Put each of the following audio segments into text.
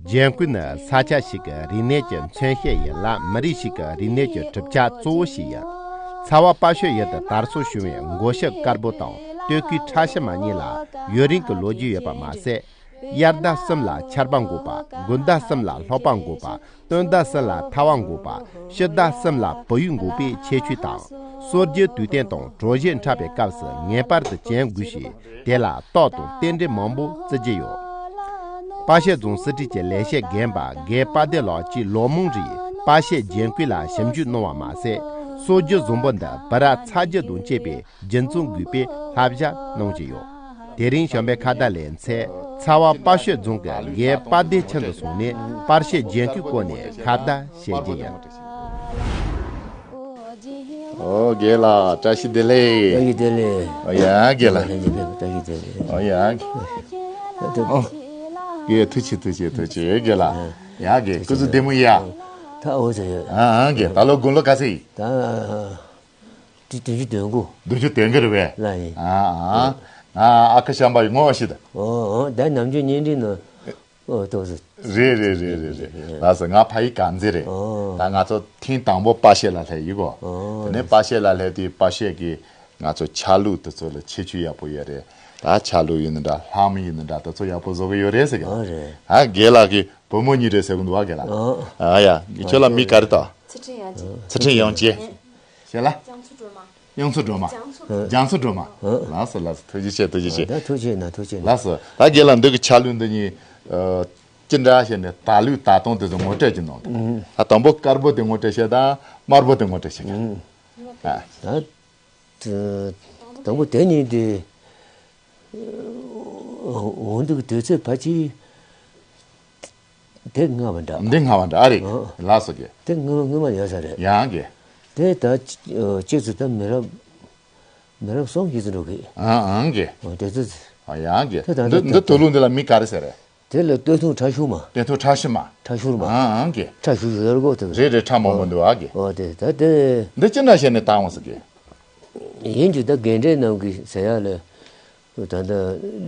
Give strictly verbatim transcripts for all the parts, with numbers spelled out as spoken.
ལྗང་གུ་ནི་ས་ཆ་ཞིག་གི་རིག་གནས་ཀྱི་མཚོན་བྱེད་ཡིན་ལ། མི་རིགས་ཤིག་གི་རིག་གནས་ཀྱི་གྲུབ་ཆ་གཙོ་བོ་ཞིག་ཡིན། ཚ་བ་དཔའ་ཤོད་ཡུལ་དུ་དར་སྲོལ་བྱུང་བའི་མགོ་ཤུ་དཀར་པོ་དང་སྟོད་གོས་ཁྲ་ཕྱི་མ་གཉིས་ལ་ཡུན་རིང་གི་ལོ་རྒྱུས་ཡོད་པ་མ་ཟད། དབྱར་ཟླ་གསུམ་ལ་ཆར་པ་འགོག་པ། དགུན་ཟླ་གསུམ་ལ་སློག་པ་འགོག་པ། སྟོན་ཟླ་གསུམ་ལ་ཐལ་བ་འགོག་པ། ཕྱི་ཟླ་གསུམ་ལ་བུ་ཡུག་འགོག་པའི་ཁྱད་ཆོས་དང་། སྲོལ་རྒྱུན་དུས་སྟོན་དང་གྲོ་བཞིན་འཁྲབ་པའི་སྐབས་སུ་ངེས་པར་དུ་གྱོན་དགོས་ཤིང་། དེ་ལ་རྟགས་དང་རྟེན་འབྲེལ་མང་པོ་བརྩི་གི་ཡོད། པ་ཤད་རྫོང་སྲིད་གྲོས་ཀྱི་ལས་བྱེད་རྒན་པ་རྒན་དཔལ་ལྡན་ལགས་ཀྱིས་ལོ་མང་རིང་པ་ཤད་ལྗང་གུ་ལ་ཞིབ་འཇུག་གནང་བ་མ་ཟད། སྲོལ་རྒྱུན་བཟང་པོ་འདི་བུ་ར་ཚ་རྒྱུད་དང་བཅས་པའི་རྒྱུན་འཛིན་དགོས་པའི་བསླབ་བྱ་གནང་གི་ཡོད། དེ་རིང་བྱམས་པའི་ཁ་བརྡ་ལེ་ཚན་ཚ་བ་དཔའ་ཤོད་རྫོང་གི་རྒན་དཔལ་ལྡན་ཁྱིམ་དུ་སོང་ནས་པ་ཤད་ལྗང་གུའི་སྐོར་ནས་ཁ་བརྡ་བྱེད་རྒྱུ་ཡིན། ཨོ་རྒན་ལགས་བཀྲ་ཤིས་བདེ་ལེགས། བཀྲ་ཤིས་བདེ་ལེགས། ཨོ་ཡ་རྒན་ལགས། བཀྲ་ཤིས་བདེ་ལེགས། ཨོ་ཡ། ཨོ། རྒན་ཐུགས་རྗེ་ཆེ། ཐུགས་རྗེ་ཆེ། ཐུགས་རྗེ་ཆེ་རྒན་ལགས། ཡ་རྒན་སྐུ་གཟུགས་བདེ་མོ་ཡ། ད་འོ་ཟེར་ཡོད། ཨ་ཨ་རྒན་ད་ལོ་དགུང་ལོ་ག་ཚོད་ཡིན། ད་བདུན་ཅུ་དོན་དགུ། བདུན་ཅུ་དོན་དགུ་རེད་པས། ལགས་ཡིན། ཨ་ཨ། ཨ་ཨ་ཁུ་བྱམས་པ་ཡི་ངོ་ཤེས་ད། ཨོ་ཨོ་ད་ནམ་རྒྱུན་བརྙན་འཕྲིན་ནང་། ཨོ་ཏོག་ཙམ། རེད་རེད་རེད་རེད་རེད། ལགས་སོ། ང་ཕ་ཡུལ་དཀར་མཛེས་རེད། ཨོ། ད་ང་ཚོ་ཐེངས་དང་པོ་པ་ཤད་ལ་སླེབས་ཡིན་གོ། ཨོ། དེ་ནས་པ་ཤད་ལ་སླེབས་དུས་པ་ཤད་ཀྱིས་ང་ཚོ་ཆ་ལུགས་དེ་ཚོ་ལ་ཁྱད་ཆོས་ཡག་པོ་ཡོད་རེད། ད་ཆ་ལུགས་ཡིན་ན་འདྲ་ལྷམ་ཡིན་ན་འདྲ་དེ་ཚོ་ཡག་པོ་བཟོ་གི་ཡོད་རེད་ཟེར་གི། ཨོ་རེད། ཨ་རྒན་ལགས་ཀྱི་བུ་མོ་གཉིས་རེད་ཟེར་གི་འདུག་ཨ་རྒན་ལགས། ཨོ། ཨ་ཡ། ཁྱོད་ལ་མིང་ག་རེ་བཏགས། ཚེ་ཕྲེང་དབྱངས་ཅན། ཚེ་ཕྲེང་དབྱངས་ཅན། ཞེས་ལ། རྒྱ་མཚོ་སྒྲོལ་མ། རྒྱ་མཚོ་སྒྲོལ་མ། ལགས་སོ་ལགས་སོ། ཐུགས་རྗེ་ཆེ། ཐུགས་རྗེ་ཆེ། ད་ཐུགས་རྗེ་ཆེ་གནང་། ཐུགས་རྗེ་ཆེ་གནང་། ལགས་སོ། ད་རྒན་ལགས་འདི་གི་ཆ་ལུགས་འདི་གཉིས། ཨ། ཅི་འདྲ་བྱས་ནས་ད་ལུགས་ད་དུང་དེ་ཚོ་ངོ་སྤྲོད་ཅིག་གནང་དང་། ཨ་དང་པོ་དཀར་པོ་དེ་ངོ་སྤྲོད་བྱེད་དང་དམར་པོ་དེ་ངོ་སྤྲོད་བྱེད་དང་། ཨ། ད་དང་པོ་དེ་གཉིས་དེ། འོང་དུས་དུས་ཚོད་ཕལ་ཆེར་དེ་སྔ་བ་འདྲ། འདི་སྔ་བ་འདྲ་ཨ་རེད། ཨོ། ལགས་སོ་རྒན། དེ་སྔ་སྔ་མ་ཡོད་ས་རེད། ཡང་རྒན། དེ་ད་ཅི་ཅི་ཚོད་ད་མི་རབས་མི་རབས་གསུམ་བཞི་ཚོད་འགྲོ་གི། ཨང་ཨང་རྒན། ཨོ་དེ་ཚོད། ཨ་ཡང་རྒན། དེ་ད་འདི་ད་འདི་དུ་ལུག་འདི་ལ་མིང་ག་རེ་ཟེར་རེད། དེ་ལ་སྟོད་ཐུང་ཁྲ་ཤུར་མ། སྟོད་ཐུང་ཁྲ་ཤུར་མ། ཁྲ་ཤུར་མ། ཨང་ཨང་རྒན། ཁྲ་ཤུར་ཤུར་ཡོད་རེད་གོ་དེ། རེད་རེད། ཁྲ་མང་པོ་འདུག་ཨ་རྒན། ཨོ་དེ་ད་དེ། འདི་ཅི་འདྲ་བྱས་ནས་བཏང་བ་ཟེར་གི། ཡིན་གྱི་ད་རྒན་གྲས་རྣམས་ཀྱིས་ཟེར་ཡག་ལ། ད་ལྟ་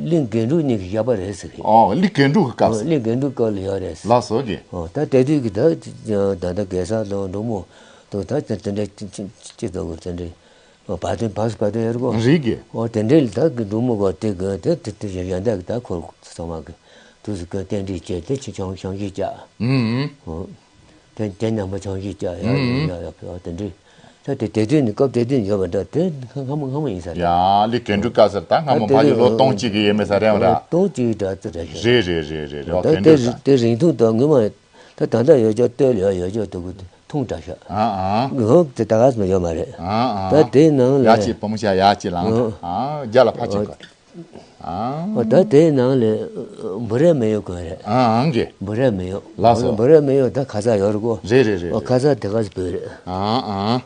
གླིང་རྒན་དྲུག་གཉིས་ཀྱི་བཞག་པ་རེད་ཟེར་གི། ཨོ་གླིང་རྒན་དྲུག་གི་སྐབས་སུ། གླིང་རྒན་དྲུག་སྐབས་ལ་ཡོད་རེད་ཟེར། ལགས་སོ་རྒན། ཨོ་ད་དེ་དུས་ཀྱི་ད་ད་ལྟ་རྒན་གསར་དང་འབྲུག་མོ་དང་ད་དེ་འདྲ་ཅི་ཅི་ཅི་ལྟ་བུ་དེ་འདྲའི་བར་དོན་བར་སུ་བར་དོན་ཡོད་རེད་གོ། རེད་རྒན། ཨོ་དེ་འདྲའི་ད་གི་འབྲུག་མོ་གོ་དེ་གི་དེ་དེ་དེ་ཡོན་བདག་གི་ད་ཁོ་ཚང་མ་གི་དུས་སུ་གི་རྟེན་འབྲེལ་བྱས་དེ་ཆི་ཆང་ཆང་ཞིག་བཅག་ཨུམ། ཨོ། དེ་དེ་ནང་པ་ཆང་ཞིག་བཅག་ཡ་ཡ་ཡ་ཡ་དེ་འདྲའི། ད་དེ་དེ་དུས་ནི་སྐབས་དེ་དུས་ཡོད་པ་འདྲ་དེ་སྔ་མོ་སྔ་མོ་ཡིན་ས་རེད། ཡ་ལི་རྒན་དྲུག་སྐབས་སུ་ད་སྔ་མོ་ཕ་ཡུལ་ལོ་སྟོང་གཅིག་གི་ཡས་མས་ས་རེད་བ་ར། སྟོང་གཅིག་འདྲ་ཙི་རེད་ཤག་རེད་རེད་རེད་རེད། ཨོ་ད་དེ་དེ་འདྲ་ད། དེ་རིང་ཐུང་དང་ངོ་མ་ད་ད་ལྟ་ཡོད་ཅོག་སྟོད་ལ་ཡོད་ཅོག་དུ་གུ་ཐུང་འདྲ་ཤག་ཨ་ཨ། ངོ་དེ་ད་ག་སུ་ཡོད་མ་རེད། ཨ་ཨ། ད་དེ་ནང་ལ་ཡ་གཅིག་བུ་མོ་ཤ་ཡ་གཅིག་ལང་ད། ཨ་རྒྱ་ལ་ཕ་གཅིག་གོ། ཨ། ཨོ་ད་དེའི་ནང་ལས་འབུ་རས་མེ་ཡོ་གོན་རེད། ཨ་ཨང་གི། འབུ་རས་མེ་ཡོ། ལགས་སོ། འབུ་རས་མེ་ཡོ་ད་ཁ་ཚ་ཡོད་རེད་གོ། རེད་རེད་རེད། ཨོ་ཁ་ཚ་དེ་ག་སི་བོད་རེད། ཨ་ཨ།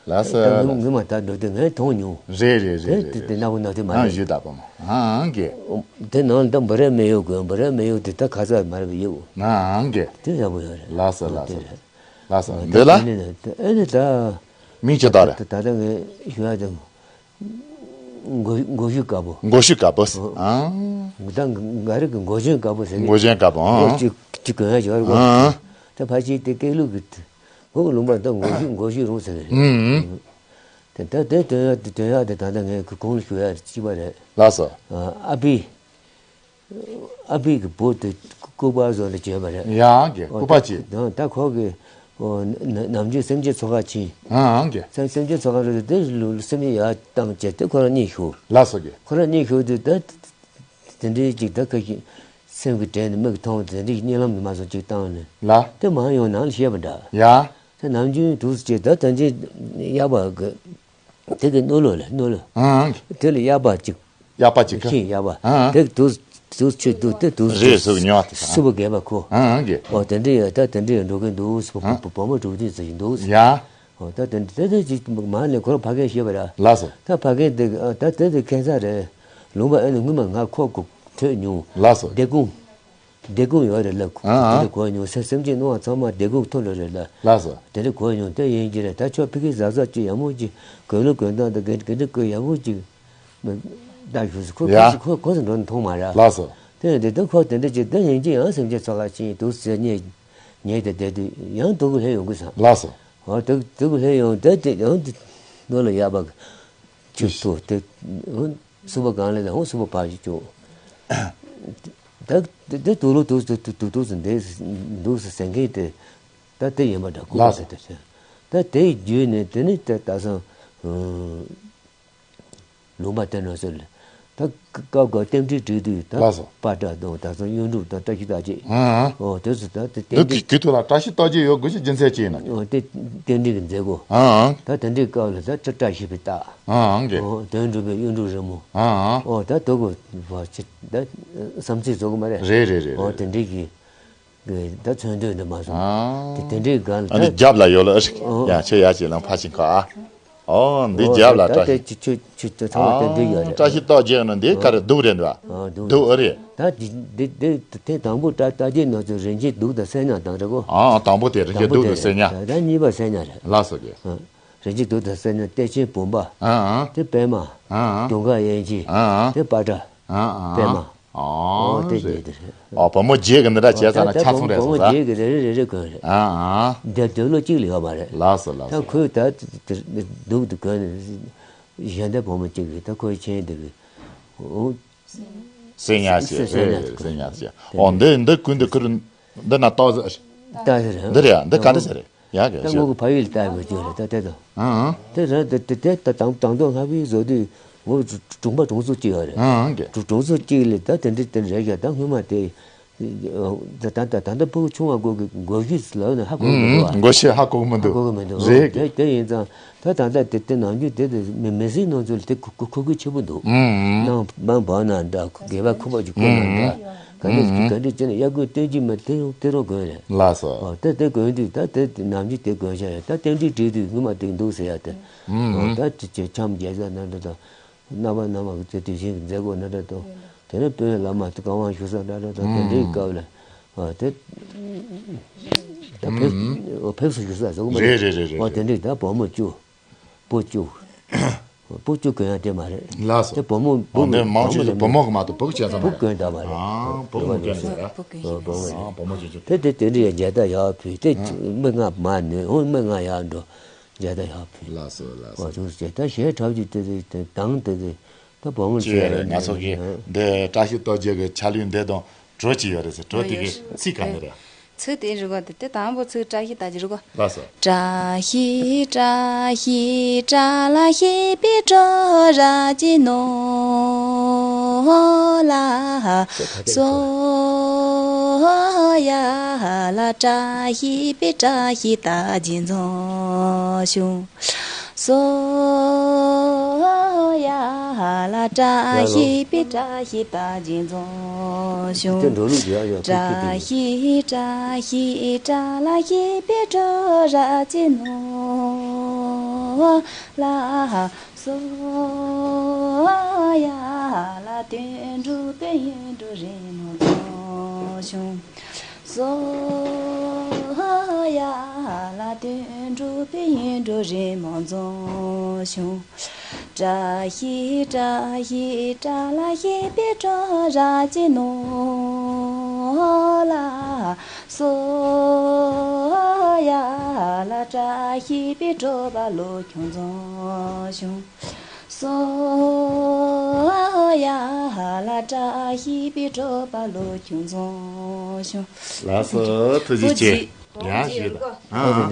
ལགས་སོ། ད་ངུ་ངུ་མ་ད་འགྲོ་དུས་ངས་མཐོང་མྱོང་། རེད་རེད་རེད་རེད། དེ་དེ་ན་བུ་ན་དེ་མ་རེད། ཨ་ཞུ་ད་པ་མ། ཨ་ཨང་གི། དེ་ནང་ལ་ད་འབུ་རས་མེ་ཡོ་གོན། འབུ་རས་མེ་ཡོ་དེ་ད་ཁ་ཚ་མ་རེད་ཡོ། ཨ་ཨང་གི། དེ་ཡག་པོ་ཡོད་རེད། ལགས་སོ་ལགས་སོ། ལགས་སོ། འདི་ལ། ཨ་ནི་ད། མིང་ཅི་ད་རེད། ད་ད་ངས་ཞུ་ཡ་དང་། མགོ་མགོ་གཞུག་དཀར་པོ། མགོ་གཞུག་དཀར་པོ། ཨ། ད་འགའ་རེ་གི་མགོ་ཆེན་དཀར་པོ་ཟེར་གི། མགོ་ཆེན་དཀར་པོ། ཨ། མགོ་གཅིག་གཅིག་གོན་ཡ་ཡོད་རེད་གོ། ཨ། ད་ཕལ་ཆེར་དེ་སྐད་ལུགས་ཀྱི་བོད་ཀྱི་ལུང་པ་ད་མགོ་གཞུག་མགོ་གཞུག་རུང་ཟེར་གི་རེད། ཨ། དེ་ད་དེ་དོན་ཡ་དེ་དོན་ཡ་དེ་ད་ལྟ་ངས་གི་གོང་ལ་ཞུ་ཡ་གཅིག་པ་རེད། ལགས་སོ། ཨ་ཨ་ཕི། ཨ་ཕི་གི་བུ་དེ་ལྐུགས་པ་བཟོ་ལ་བྱས་པ་རེད། ཡང་གི་ལྐུགས་པ་ཅི། ད་ད་ཁོ་གི་ནམ་རྒྱུན་སེམས་ཅན་ཚོགས་ཁག་ཕྱིན། ཨང་གི། སེམས་སེམས་ཅན་ཚོགས་ཁག་རེད་དེ་ལུ་སེམས་ཅན་ཡར་བཏང་བྱས་དེ་ཁོ་རང་གཉིད་ཤོར། ལགས་སོ་གི། ཁོ་རང་གཉིད་ཤོར་དུས་ད་དེ་འདྲའི་ཅིག་ད་ཁ་ཤས་སེམས་ཀྱི་དྲན་ནས་མིག་གིས་མཐོང་དེ་འདྲའི་གཉིད་ལམ་ནས་མ་སོང་ཅིག་བཏང་ནས། ལ། དེ་མ་ཡོང་ནང་ལ་བཤད་པ་འདྲ། ཡ། དེ་ནམ་རྒྱུན་དུས་སུ་བྱས་ད་ད་འཇིག་གཡག་པ་གི། དེ་གི་སྣོད་ལོ་ལ་སྣོད་ལོ། ཨང་། དེ་ལ་གཡག་པ་གཅིག་གཡག་པ་གཅིག་ག་ཤིང་གཡག་པ། ཨང་། དེ་གི་དུས་དུས་ཆུ་དུས་དེ་དུས་རེད་སུ་ཉོ་བ་དེ་ས། སུ་བ་རྒན་པ་ཁོ། ཨང་གི། ཨོ་དེ་འདྲ་ཡོད་ད་དེ་འདྲ་ཡོད་འགྲོ་གི་འདུག་སུ་བ་བ་བ་མོ་གྲུབ་དུས་ཟེར་གྱི་འདུག་སུ། ཡ། ཨོ་ད་དེ་འདྲ་དེ་དེ་ཅིག་མ་ནས་ཁོ་རང་ཕ་རྒན་ཤེས་པ་ར། ལགས་སོ། ད་ཕ་རྒན་དེ་ཨ་ད་དེ་དེ་ཁྱད་མཚར་རེད། ལུང་པ་ཨེ་ནི་སྔོན་མ་ང་ཁོ་གོ་ཐོས་མྱོང་། ལགས་སོ། སྡེ་དགོན། སྡེ་དགོན་ཡོད་རེད་ལ། ཨ་ཨ། དེ་འདྲ་གོ་མྱོང་། སེམས་སེམས་ཅན་སྣང་བ་ཚང་མ་སྡེ་དགོན་ཐོན་འགྲོ་རེད་ལ། ལགས་སོ། དེ་འདྲ་གོ་མྱོང་། དེ་ཡིན་གྱི་རེད། ད་ཆོ་ཕི་ཁི་གཟབ་གཟབ་ཅིག་ཡག་མོ་ཅིག་གོས་ལོ་གོས་སྟངས་དང་གན་གན་འདྲ་གོས་ཡག་པོ་ཅིག་ད་ཞུ་སི་ཁོ་ཡ། ཁོ་ཁོ་ཁོ་ཚོ་འགྲོ་ནས་མཐོང་མ་རེད། ལགས་སོ། དེ་དེ་དུས་ཁོ་དེ་འདྲ་ཅིག་དེ་ཡིན་གྱི་ཡང་སེམས་ཅན་ཚོ་ལ་ཅིག་འདུག་ཟེར་ཉེ་ཉེ་དེ་བསྡད་དུས་ཡང་སྡུག་གུ་སླེབས་ཡོང་གི་བསམ། ལགས་སོ། ཨོ་དེ་སྡུག་གུ་སླེབས་ཡོང་དེ་དེ་ཡང་དེ་ནོར་ལ་ཡག་པ་ཆུ་ཐུག་དེ་ཨོ་སུ་པ་གང་ལས་དང་ཨོ་སུ་པ་ཕར་ཞིག་བཅུག་ད་དེ་དེ་དུག་ལོ་དུག་སུ་དུག་དུག་སུ་འདེ་འདུག་སུ་ཟེར་མཁན་དེ་ད་དེ་ཡིན་པ་འདྲ་ཀུ་ལགས་སོ། དེ་དེ་ད་དེ་བརྒྱུད་ནས་དེ་ནི་ད་ད་སང་། ལུང་པ་དེ་ནང་སོགས་ལ། ད་སྐབས་སྐབས་རྟེན་འབྲེལ་སྒྲིག་དུས་ད་ལགས་སོ། པ་ཏྲ་དང་ད་ཚོ་གཡུ་འབྲུག་དང་བཀྲ་ཤིས་རྟགས་བརྒྱད། ཨང་ཨང་། ཨོ་དེ་ཚོ་ད་དེ་རྟེན་འདི་འབྲེལ། དེ་དུས་ལ་བཀྲ་ཤིས་རྟགས་བརྒྱད་ཡོད་དགོས་ཀྱི་རྒྱུ་མཚན་ཅི་ཡིན་ན། ཨོ་དེ་རྟེན་འབྲེལ་གྱི་མཛད་སྒོ། ཨང་ཨང་། ད་དེ་འདྲའི་སྐབས་ལ་ད་བཀྲ་བཀྲ་ཤིས་པའི་རྟགས། ཨང་ཨང་གི། ཨོ་དོན་འགྲུབ་པའི་གཡུ་འབྲུག་རིང་མོ། ཨང་ཨང་། ཨོ་ད་དོ་གོ་བ་ཅི་ད་བསམ་ཚུལ་བཟོ་གི་མ་རེད། རེད་རེད་རེད་ཨོ་རེད། དེ་འདྲའི་གི་ད་མཚོན་དོན་འདི་མ་སོང་། ཨང་། དེ་དེ་འདྲའི་སྒང་ཨ་ལ་འདི་ད་རྒྱབ་ལ་ཡོད་ལ་ཨ་ཞིག་ཨོ། ཡ་ཁྱོད་ཡ་ཅིག་ལང་ཕ་ཞིག་ཁ་ཨ། ཨོ་འདི་ཨོ་རྒྱབ་ལ་ད་བཀྲ་དེ་ཤིས། ཆུ་ཆུ་ཆུ་ཚང་མ་དེ་འདྲ་ཡོད་ཨང་རེད། བཀྲ་ཤིས་རྟགས་བརྒྱད་ནི་འདི་ག་རེ་གདུགས་རེད་འདུག་ཨོ་གདུགས་གདུགས་ཨ་རེད། ད་འདི་འདི་འདི་དེ་དང་པོ་རྟགས་རྟགས་བརྒྱད་ནང་ཚུད་རིན་ཆེན་གདུགས་དང་གསེར་ཉ་དང་རེད་གོ། ཨང་དང་པོ་དེ་རིན་ཆེན་གདུགས་དང་གསེར་ཉ། ད་གཉིས་པ་གསེར་ཉ་རེད། ལགས་སོ་གི། ཨང་། རིན་ཆེན་གདུགས་དང་གསེར་ཉ་གཏེར་ཆེན་བུམ་པ། ཨང་ཨང་། དེ་པདྨ། ཨང་ཨང་། དུང་དཀར་དབྱིངས་ཅན། ཨང་ཨང་། དེ་པ་ཏྲ། ཨང་ཨང་། པདྨ། ཨོ་ཨོ་དེ་རེད། རེད་དེ་རེད། ཨོ་བུ་མོ་བརྒྱད་ཀྱི་འདི་འདྲ་བྱས་ཙང་ན་ཆ་ཚང་རེད་བུ་མོ་སོང་ས། བརྒྱད་ཀྱི་རེ་རེ་རེ་རེ་གོན་རེད། ཨང་ཨང་། འདི་འདོད་བློ་གཅིག་ལ་ཡོད་མ་རེད། ལགས་སོ་ལགས་ད་སོ། ཁོས་ད་འདུག་ཏུ་གོན་གཞན་དག་བུ་མོ་གཅིག་གིས་ད་ཁོའི་ཆེན་འདི་གི་ཨོ། སེ་ཉ་ཞེས་སེ་ཉ་ཞེས་སེ་ཉ་ཞེས། ཨོ་འདི་འདི་ཀུན་འདི་ཁུར་འདི་ན་ཏོག་ཟེར། ད་ཟེར་རེད། འདི་རེད་ཡ་འདི་ག་འདྲ་ཟེར་རེད། ཡ་གི་ད་ཞོ། ངོ་གི་ཕ་ཡུལ་ལ་ལྟ་དགོས་ཀྱི་རེད་ད་དེ་དང་། ཨང་ཨང་། དེ་རེད་དེ་དེ་དེ་ད་དང་དང་ཐོག་ལྷ་བའི་བཟོ་དུས་ངོ་གྲོང་པ་གྲོང་ཚོ་གཅིག་ཡོད་རེད། ཨང་ཨང་གི། གྲོང་གྲོང་ཚོ་གཅིག་ལ་ད་དེ་འདྲ་དེ་རེད་ཤག་ད་སྔོན་མ་དེ། ད་ད་ད་ད་ཕྲུ་གུ་ཆུང་བ་གོ་གི་གོ་གི་ལབ་ན་ཧ་གོ་གི་འདུག་བ། མགོ་ཤེས་ཧ་གོ་གི་མི་ཧ་འདུག་གོ་གི་མི་འདུག་རེད་གི། དེ་དེ་ཡིན་ཙང་ད་ད་ད་དེ་དེ་ནང་རྒྱུ་དེ་དེ་མི་མི་སེར་ནང་ཚོ་ལ་དེ་ཁུ་ཁུ་ཁུ་ཁུ་ཆེ་པོ་འདུག་ཨང་ཨང་། ནང་མ་འབག་ན་འདྲ་རྒས་པ་ཁུ་པ་ཅིག་ཁུ་ན་འདྲ། ག་འདྲ་ག་འདྲ་བྱས་ན་ཡ་གོས་སྟོན་གྱི་མ་དེ་རུ་དེ་རུ་གོན་རེད། ལགས་སོ། ཨོ་ད་དེ་གོན་དུས་ད་དེ་ནམ་རྒྱུན་དེ་གོན་བཞག་ཡོད། ད་རྟེན་འབྲེལ་སྒྲིག་དུས་སྔོན་མ་དེ་འདུག་ཟེར་ཡ་དེ། ཨོ་ད་དེ་ཁྱེད་འཆམ་རྒྱལ་ས་ན་འདྲ་དང་། རྣམ་པ་སྣ་མང་གི་དེ་དུས་ཆེན་གྱི་མཛད་སྒོ་ན་འདྲ་དང་། དེ་ནས་དཔོན་བླ་མ་དེ་བཀའ་དབང་ཞུ་ས་འདྲ་འདྲ་དང་དེ་འདྲའི་སྐབས་ལ། ཨོ་དེ་ད་ཕེབས་ཕེབས་སུ་ཞུ་ས་ཟེར་གོ་མ་རེད། རེད་རེད་རེད་རེད། ཨོ་དེ་འདྲའི་ད་བུ་མོ་བཅུ། བུ་བཅུ། བུ་བཅུ་གོན་ཡ་དེ་མ་རེད། ལགས་སོ། དེ་བུ་མོ་བུ་འོ་འདི་མང་ཆེ་ཤོས་བུ་མོ་གི་མ་གཏོགས་བུ་གཅིག་ཙམ་བུ་མ་གོན་ད་མ་རེད། ཨང་བུ་མོ་གོན་ཟེར་ར། བུ་གོན་ཨོ་བུ་མོ་ཨང་བུ་མོ་ཆེ་ཆེ། དེ་དེ་དེ་འདྲ་ཡ་མཇལ་དར་ཡག་ཕུལ་དེ་མི་ལྔ་མ་ནུས་འོང་མི་ལྔ་ཡག་འགྲོ་མཇལ་དར་ཡག་ཕུལ། ལགས་སོ་ལགས་སོ། ཨོ་དུ་ཟེར་ད་གཞས་འཁྲབ་རྒྱུ་དེ་དེ་དང་དེ་དེ་ད་བུ་མོ་ཅི་ཡོད་རེད། ང་ཚོ་གི་འདི་བཀྲ་ཤིས་རྟགས་བརྒྱད་གི་ཆ་ལུགས་འདི་དང་གྲོགས་ཅི་ཡོད་རེད་ཟེར་གྲོགས་དེ་གི་ཚིག་ག་ནས་རེད། ཚིག་དེ་རི་བ་དེ་དེ་དང་པོ་ཚིག་བཀྲ་ཤིས་རྟགས་བརྒྱད་རི་བ། ལགས་སོ། བཀྲ་ཤིས་བཀྲ་ཤིས་བཀྲ་ལ་ཤིས་པའི་གྲོགས་ར་ཅི་ནོར་ལ་སོ་ཡ་ལ། བཀྲ་ཤིས་པའི་བཀྲ་ཤིས་རྟགས་བརྒྱད་འཛོམས་བྱུང་། སོ་ཡ་ལ་བཀྲ་ཤིས་པའི་བཀྲ་ཤིས་རྟགས་བརྒྱད་འཛོམས་བྱུང་། དེ་འགྲོ་ལུགས་ཡག་ཡག་ཀི་ཀི་ཀི། བཀྲ་ཤིས་བཀྲ་ཤིས་བཀྲ་ལ་ཤིས་པའི་གྲོགས་ར་ཅི་ནོར་ལ་སོ་ཡ་ལ། དོན་འགྲུབ་པའི་གཡུ་འབྲུག་རིང་མོ་འཛོམས་བྱུང་། སོ་ཡ་ལ། དོན་འགྲུབ་པའི་གཡུ་འབྲུག་རིང་མོ་འཛོམས་བྱུང་། བཀྲ་ཤིས་བཀྲ་ཤིས་བཀྲ་ལ་ཤིས་པའི་གྲོགས་ར་ཅི་ནོར་ལ་སོ་ཡ་ལ། བཀྲ་ཤིས་པའི་དྲོ་པ་ལོ་ཆུང་འཛོམས་བྱུང་། སོ་ཡ་ལ། བཀྲ་ཤིས་པའི་དྲོ་པ་ལོ་ཆུང་འཛོམས་བྱུང་། ལགས་སོ་ཐུགས་རྗེ་ཆེ། ཡང་ཞུས་དང་། ཨ་ཨ།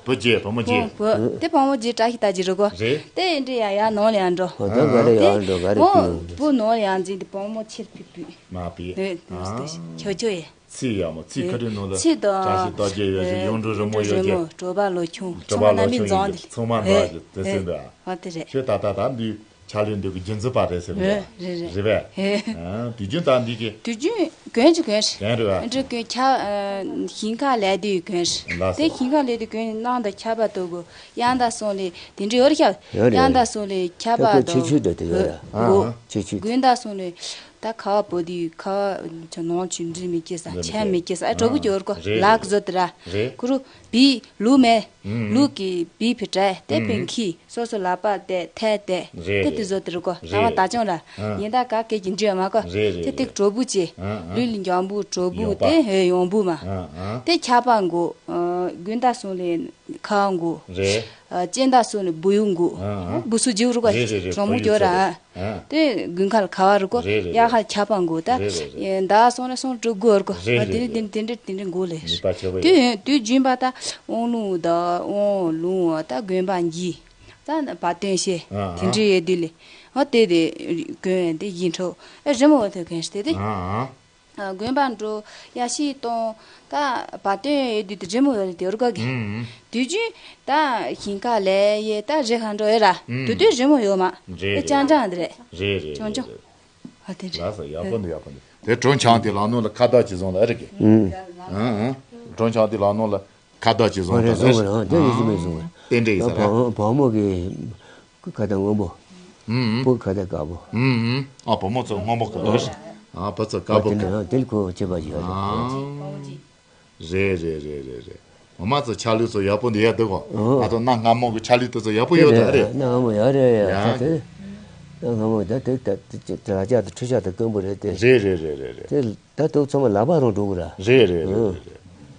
བུ་རྒྱས་བུ་མོ་རྒྱས། བུ་དེ་བུ་མོ་རྒྱས་བཀྲ་ཤིས་རྟགས་བརྒྱད་རེད་གོ། རེད། དེ་ཡིན་དུས་ཡང་ཡང་ནང་ལ་ཡང་འགྲོ། ཨོ་ད་ག་རེ་ཡང་འགྲོ་ག་རེ། ཨོ་བུ་ནང་ལ་ཡང་འཛིན་དུས་བུ་མོ་ཕྱིར་ཕུད་ཕུད། མ་ཕུད། ཨེ་ཨ། ཆོ་ཆོ་ཡེ། ཚིག་ཡག་མོ་ཚིག་ཁ་ཏོན་ནང་ལ་ཚིག་དང་བཀྲ་ཤིས་རྟགས་བརྒྱད་ཡོད་ཅིག་ཡོངས་གྲུབ་རི་མོ་ཡོད་ཅིག་དྲོ་པ་ལོ་ཆུང་ཚང་མ་རྣམ་སྨིན་རྫོང་དེ་ཚང་མ་འགྲོ་ཅིག་དེ་སེམས་པ། ཨོ་དེ་རེད། ཁྱོད་ད་ལྟ་ད་འདི་ཆ་ལུགས་འདི་གི་རྒྱུན་འཛིན་པ་རེད་ཟེར་བ། རེད་རེད། རེད་པས། དུས་རྒྱུན་ད་འདི་གི་དུས་རྒྱུན་གོན་ཅིག་གོན་རེད། གོན་རེད་པ། འདི་གོན་ཁྱབ་ཞིང་ཁ་ལས་དུས་གོན་རེད། ལགས་སོ། དེ་ཞིང་ཁ་ལས་དུས་གོན་ནང་དང་ཁྱབ་པ་ལྟ་བུ་དབྱངས་དང་གསུང་ལས་དེ་འདྲ་ཡོད་རེད་ཤག་ཡོད་རེད། དབྱངས་དང་གསུང་ལས་ཁྱབ་པ་ད་ཁོ་ཆོས་ཆོས་འདྲ་དེ་ཡོད་རེད། ཨ་ཨ། ཆོས་ཆོས། དགུན་དང་གསུང་ལས། ད་ཁ་བ་བབས་དུས་ཁ་བ་ཆུ་ནང་ཆུ་འདྲི་མི་སྐྱེ་ས་འདྲི་མི་ཆ་སྐྱེ། མི་སྐྱེ་ས་ཨ་གྲོགས་པོ་ཨ་སྐྱོར་གོ་རེད་ལག་རེད་བཟོ་དེ་ར། རེད། ཁུ་རུ་བི་ལུ་མེ། ཨུམ། ལུ་གི་བི་ཕི་ཏྲ་དེ་ཨུམ། པིན་ཁི་སོ་སོ་ལ་པ་དེ་ཐལ་དེ། རེད་དེ་དེ་རེད། བཟོ་དེ་རུ་གོ་ལ་རེད་མ་རེད། ད་ཅང་ར། ཨ། ཉེ་ད་ག་སྐད་ཀྱི་འདྲི་མ་གོ་རེད་རེད་དེ་དེ་རེད། གྲོགས་པོ་ཆེ། ཨ་ཨ། ལུ་ལི་འཇམ་པོ་གྲོགས་པོ་ཡོང་པ། དེ་ཧེ་ཡོང་པོ་མ། ཨ་ཨ། དེ་ཆ་པ་མགོ། ཨ་དགུན་ད་སོང་ལེ་ཁ་བ་མགོ། རེད། ཨ་སྤྱན་ཟླ་སོགས་ནི་བུ་ཡུག་འགོ། ཨ་ཨ། བུ་སུ་རྗེའུ་རུ་ག་རེད་རེད་རེད། གྲོགས་མོ་བུ་ཡུག་སྐྱོ་ར། ཚོ་རེད། ཨ། དེ་དགུན་ཁ་ལ་ཁ་བ་རུ་གོ་རེད་རེད་ཡ་ཧ་ཆ་པ་འགོ་ད། རེད་རེད་རེད། ད་སོང་ན་སོང་དྲུག་དགོ་རུ་གོ་རེད་རེད་དེ་རེད། དེ་དེ་འདྲ་དེ་འདྲ་འགོ་ལེ། ནུས་པ་ཆེ་བོ་དུས་ཡོད། དུས་རྒྱུན་པ་ད་དབང་ལུང་ད་དབང་ལུང་ད་དགོན་པ་འགྱིས། ད་བ་སྟོན་བཤད། ཨ་ཨ། དེ་འདྲ་ཡོད་དུས་ལེ། ཨ་དེ་དེ་དགོན་དེ་ཡིན་འཕྲོ། ཨེ་རི་མོ་བ་ཐོས་མཁན་ཞིག་དེ་དེ། ཨ་ཨ། དགོན་པ་འགྲོ་ཡ་ཤི་གཏོང་། ད་བ་དོན་ཡོད་དུས་དེ་རི་མོ་ཡོད་ལ་དེ་རུ་ག་གི་ཨུམ། དུས་རྒྱུན་ད་ཞིང་ཁ་ལས་ཡེ་ད་རི་ཁ་འགྲོ་ཡོད་ར། ཨུམ། དུས་དུས་རི་མོ་ཡོད་མ། རེད་དེ་རེད། ཅང་ཅང་དེ་རེད། རེད་རེད་ཅོང་ཅོང་། རེད། ཨ་དེ་རེད། ལགས་སོ་ཡག་པོ་འདུག་ཡག་པོ་འདུག་དེ་གྲོང་ཆང་དེ་ལག་ནང་ལ་ཁ་བཏགས་ཅིག་བཟུང་ལ་ཨེ་རེད་གི་ཨུམ། ཨང་ཨང་། གྲོང་ཆང་དེ་ལག་ནང་ལ་ཁ་བཏགས་ཅིག་བཟུང་ཨ་རེད་ད་བཟུང་བ་རེད། ཨང་དེ་ཡིན་གཅིག་མིན་གཅིག་བཟུང་བ་རེད། རྟེན་འབྲེལ་ཡིན་ས་རེད། བུ་བུ་མོ་གི་ཁ་བཏགས་སྔོན་པོ། ཨུམ། བུ་ཁ་བཏགས་དཀར་པོ། ཨུམ། ཨ་བུ་མོ་ཚོ་སྔོན་པོ་གི་འདུག་ཨ་བུ་ཚོ་དཀར་པོ་གི་འདུག་དེ་ལ་ཁོ་ཁྱད་པར་ཞིག་ཡོད་རེད། ཨང་། རེད་རེད་རེད་རེད་རེད། ངོ་མ་ཚོ་ཆ་ལུགས་ཚོ་ཡག་པོ་འདི་ཡག་འདུག་གོ་ཨོ། ང་ཚོ་གནའ་སྔ་མོ་གི་ཆ་ལུགས་དེ་ཚོ་ཡག་པོ་ཡོད་ད་རེད། གནའ་སྔ་མོ་ཡག་རེད་ཡ་ཡ། ད་དེ། གནའ་སྔ་མོ་ད་དེ་ད་དེ་ལ་ལྕགས་དང་ཁྲུས་ཆས་དང་དཀོན་པོ་རེད་དེ། རེད་རེད་རེད་རེད་རེད། དེ་ད་དུང་ཚང་མ་ལག་པ་རང་འགྲོ་གི་ར། རེད་རེད་རེད་ཨོ།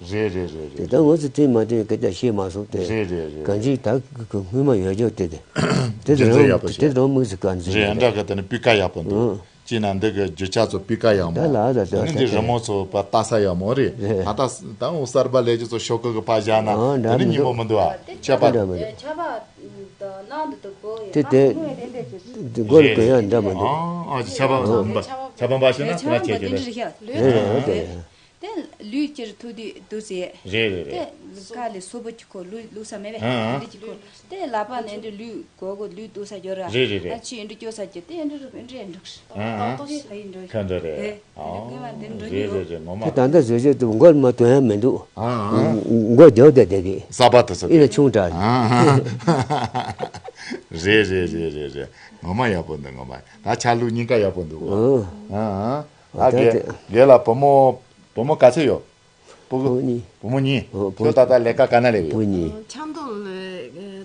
རེད་རེད་རེད་རེད་རེད། དེ་ད་ངོ་ཚོ་དེ་མ་དེ་སྐད་ཆ་བཤད་མ་སོང་དེ། རེད་རེད་རེད། གང་ཅི་ད་གི་སྔོན་མ་ཡོད་ཅོག་དེ་དེ། དེ་རྒྱུ་མཚན་ཡག་པོ་རང་ཞིག་དེ་རང་མིག་སུ་གང་ཟིན་རེད་ཡ་འདྲ་གི་དེ་ནི་སྤུས་ཀ་ཡག་པོ་འདུག་ཨོ། ཅི་ན་འདི་གི་རྒྱུ་ཆ་ཚོ་སྤུས་ཀ་ཡག་མོ། ད་ལ་ད་ད་ནི་འདི་ད་རི་མོ་ཚོ་པ་ལྟ་ས་ཡག་མོ་རེད། རེད། ད་ད་ད་འོ་གསར་པ་ལས་ཀྱི་ཚོ་ཤོག་ཀུ་གི་པ་བཞག་ན་ཨ་འདྲ་ད་ནི་མི་སྙིང་པོ་མི་འདུག་ཨ། ཆད་པ། འདྲ་མི་འདུག་ཆ་བ་ནང་དུ་དུ་གོ་ཡོད་དེ་ན། དེ་དེ་དེ་སྒོ་ལ་གོན་ཡག་འདྲ་མི་འདུག་ཨ་ཨ་ཆ་བ་ཨ་འབའ་ཆ་བ་འབའ་ཤེས་ན་ཆ་བ་ཁྱེད་ཁྱེད་འདི་རེད། རེད་རེད་རེད། དེ་ལུས་ཀྱི་ཐུག་དུས་འདུག་ཟེར། རེད་རེད་དེ་རེད། ལུས་ཀ་ལས་སོ་པོ་གཅིག་ཁོ་ལུས་ལུས་ས་མེད་པས། ཨ་ཨ། འདི་གཅིག་ཁོ་དེ་ལག་པ་ནས་འདི་ལུས་གོ་གོ་ལུས་འདུག་ས་འགྱོ་ར། རེད་རེད་རེད། ཨ་ཆི་འདི་སྐྱོ་ས་གྱི་དེ་འདི་རུ་འདི་འདྲས་འདུག་ཨ་ཨ། ཏོག་ཏོག་ཞིག་ལ་ཡིན་འགྲོ་ཁ་འདྲ་རེད། དེ་ཨ་འདི་ཀུན་ལ་འདི་འགྲོ་རེད་རེད་རེད། ངོ་མ། དེ་ད་ལྟ་བཟོས་བྱས་དུ་མགོར་མ་དོན་ཡ་མི་འདུག་ཨ་ཨ། མགོ་རྒྱབ་བསྡད་བསྡད་གི་གསར་པ་དུ་ས་ཨི་ལ་ཆུང་དྲགས། ཨ་ཨ། རེད་རེད་རེད་རེད་རེད། ངོ་མ་ཡག་པོ་འདུག་ངོ་མ་ད་ཆ་ལུགས་སྙིང་ག་ཡག་པོ་འདུག་ཨ་ཨ། ཨ་ད་རྒན་དེ་རྒན་ལགས་བུ་མོ་བུ་མོ་ག་ཚོད་ཡོད། བུ་བུ་གཉིས། བུ་མོ་གཉིས། ཨོ་བུ་ཁྱོད་ད་ལྟ་ལས་ཀ་ག་ན་ལས་བུ་ཡོད། གཉིས། ཆབ་མདོ་ལ་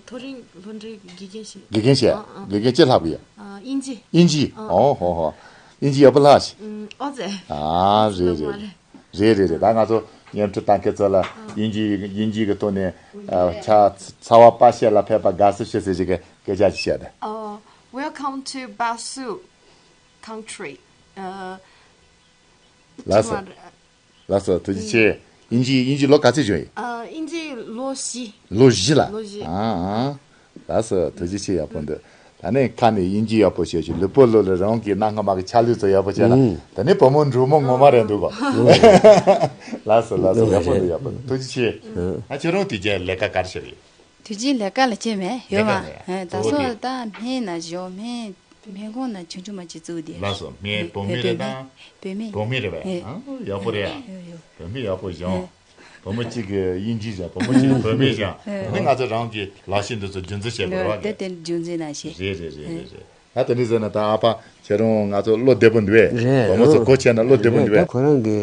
མཐོ་རིམ་སློབ་གྲྭའི་དགེ་རྒན་བྱས། དགེ་རྒན་བྱས། ཨ་ཨ། དགེ་རྒན་ཅི་ལྷག་པ་ཡོད། ཨ་དབྱིན་ཇི། དབྱིན་ཇི། ཨ་ཨོ་ཧོ་ཧོ། དབྱིན་ཇི་ཡག་པོ་ལྷག་ཤི། ཨོ་ཙེ། ཨ་རེད་རེད་རེད། རེད་རེད་རེད། ད་ང་ཚོ་སྙན་སྒྲོན་བཏང་མཁན་ཚོ་ལ་དབྱིན་ཇི་དབྱིན་ཇི་གི་ཐོག་ནས་ཨ་ཆ་ཚ་བ་པ་ཤེ་ལ་ཕེབས་པ་དགའ་བསུ་ཞུ་ཟེར་ཞིག་གི་སྐད་ཆ་ཞིག་བཤད་དང་། ཨོ། Welcome to Basu country. ཨ། ལགས་སོ། ལགས་སོ་ཐུགས་རྗེ་ཆེ། དབྱིན་ཇི་དབྱིན་ཇི་ལོ་ག་ཚོད་བྱུང་ཡིན། ཨ་དབྱིན་ཇི་ལོ་བཞི། ལོ་བཞི་ལ། ལོ་བཞི། ཨ་ཨ། ལགས་སོ་ཐུགས་རྗེ་ཆེ་ཡག་པོ་འདུག་ད་ནས་ཁ་ནས་དབྱིན་ཇི་ཡག་པོ་བཤད་ཤིག་ལུས་པོ་ལོ་ལ་རང་གི་གནའ་སྔ་མ་གི་ཆ་ལུགས་ཚོ་ཡག་པོ་བཤད་ན། ཨུ། ད་ནས་བུ་མོ་འབྲུག་མོ་ངོ་མ་རེད་འདུག་གོ་ལགས་སོ་ལགས་སོ་ཡག་པོ་འདུག་ཡག་པོ་འདུག་ཐུགས་རྗེ་ཆེ། ཨ་ཁྱེད་རང་དུས་རྒྱུན་ལས་ཀ་ག་རེ་བྱེད་ཀྱི་ཡོད། དུས་རྒྱུན་ལས་ཀ་ལ་བྱེད་མེད་ཡོད་མ། ལས་ཀ་ལ་ད་གཙོ་བོ་སོ་དེ་ད་སྨན་ན་བཞོ་སྨན། སྨན་ཁང་ན་ཆུང་ཆུང་མ་ཅིག་བཙུགས་ཏེ། ལགས་སོ་སྨན་བོད་སྨན་རེད་ད། བོད་སྨན། བོད་སྨན་རེད་པས། ཨ་ཡག་པོ་རེད་ཨ། ཡོད་ཡོད། བོད་སྨན་ཡག་པོ་བཞེངས། བོད་མོ་གཅིག་གིས་དབྱིན་ཇི་བཞེངས་བོད་མོ་གཅིག་གིས་བོད་སྨན་བཞེངས། ཨ་ནི་ང་ཚོ་རང་གི་ལག་ཤེས་འདི་ཚོ་རྒྱུན་འཛིན་བྱེད་དགོས་རེད་བ། དེ་དེ་རྒྱུན་འཛིན་ན་ཤེས། རེད་རེད་རེད་རེད་རེད། ད་དེ་འདྲ་ཟེར་ན་ད་ཨ་ཕ་ཁྱེད་རང་ང་ཚོ་བློ་བདེ་པོ་འདུག་བས། རེད་བོད་མོ་ཚོ་གོ་ཆེ་ན་བློ་བདེ་པོ་འདུག་བས། ད་ཁོ་རང་གི་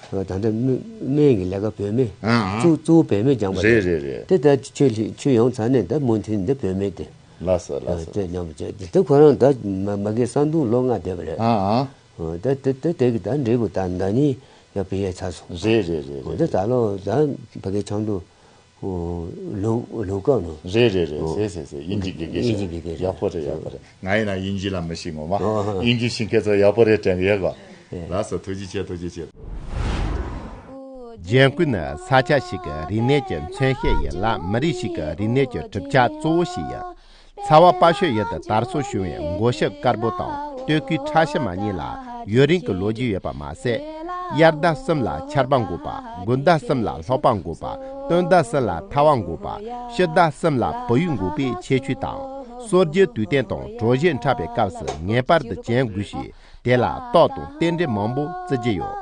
ད་ལྟ་སྨན་གི་ལས་ཀ་བོད་སྨན་ཨ་ཨ་གཙོ་གཙོ་བོ་བོད་སྨན་སྦྱངས་པ་རེད། རེད་རེད་རེད། དེ་ད་ཆོས་ཆོས་ཡོང་ཚར་ནས་ད་མུ་མཐུད་འདི་བོད་སྨན་དེ། ལགས་སོ་ལགས་སོ། དེ་མཉམ་བྱས་དེ་ཁོ་རང་ད་མ་མ་གི་ས་འདུག་ལོ་ལྔ་བསྡད་པ་རེད། ཨ་ཨ། ཨོ་ད་དེ་དེ་དེ་གི་ད་འབྲས་བུ་ད་ད་ནི་ཡ་ཕི་ཡ་ཚ་སོང་། རེད་རེད་རེད་ཨོ་རེད་ད་ད་ལོ་ད་ཕ་གི་ཆང་དུ་ལུག་ལུག་ཀ་ནོ། རེད་རེད་རེད་ཨོ་ཟེ་ཟེ་ཟེ་དབྱིན་ཇི་དགེ་རྒན་དབྱིན་ཇི་དགེ་རྒན་ཡག་པོ་རེད་ཡག་པོ་རེད། ང་ཡིན་ན་དབྱིན་ཇི་ལ་མི་ཤེས་ངོ་མ། ཨོ་ཧ་ཧ། དབྱིན་ཇི་ཤེས་མཁན་ཚོ་ཡག་པོ་རེད་དྲན་གི་ཡོད་གོ། ལགས་སོ་ཐུགས་རྗེ་ཆེ་ཐུགས་རྗེ་ཆེ། ཇན་ཀུན་ནི་ས་ཆ་ཞིག་གི་རིག་གནས་ཀྱི་མཚོན་བྱེད་ཡིན་ལ་མི་རིགས་ཤིག་གི་རིག་གནས་ཀྱི་གྲུབ་ཆ་གཙོ་བོ་ཞིག་ཡིན། ཚ་བ་དཔའ་ཤོད་ཡུལ་དུ་དར་སྲོལ་བྱུང་བའི་མགོ་ཤུ་དཀར་པོ་དང་སྟོད་ཁུལ་ཁྲ་ཤི་མ་གཉིས་ལ་ཡུན་རིང་གི་ལོ་རྒྱུས་ཡོད་པ་མ་ཟད། དབྱར་ཟླ་གསུམ་ལ་ཆར་པ་འགོག་པ། དགུན་ཟླ་གསུམ་ལ་ལྷགས་པ་འགོག་པ། སྟོན་ཟླ་གསུམ་ལ་ཐལ་བ་འགོག་པ། ཕྱི་ཟླ་གསུམ་ལ་བུ་ཡུག་འགོག་པའི་ཁྱད་ཆོས་དང་། སྲོལ་རྒྱུན་དུས་སྟོན་དང་གྲོ་བཞེས་འཁྲབ་པའི་སྐབས་སུ་ངེས་པར་དུ་གྱོན་དགོས་ཤིང་། དེ་ལ་རྟགས་དང་རྟེན་འབྲེལ་མང་པོ་བརྩི་རྒྱུ་ཡོད།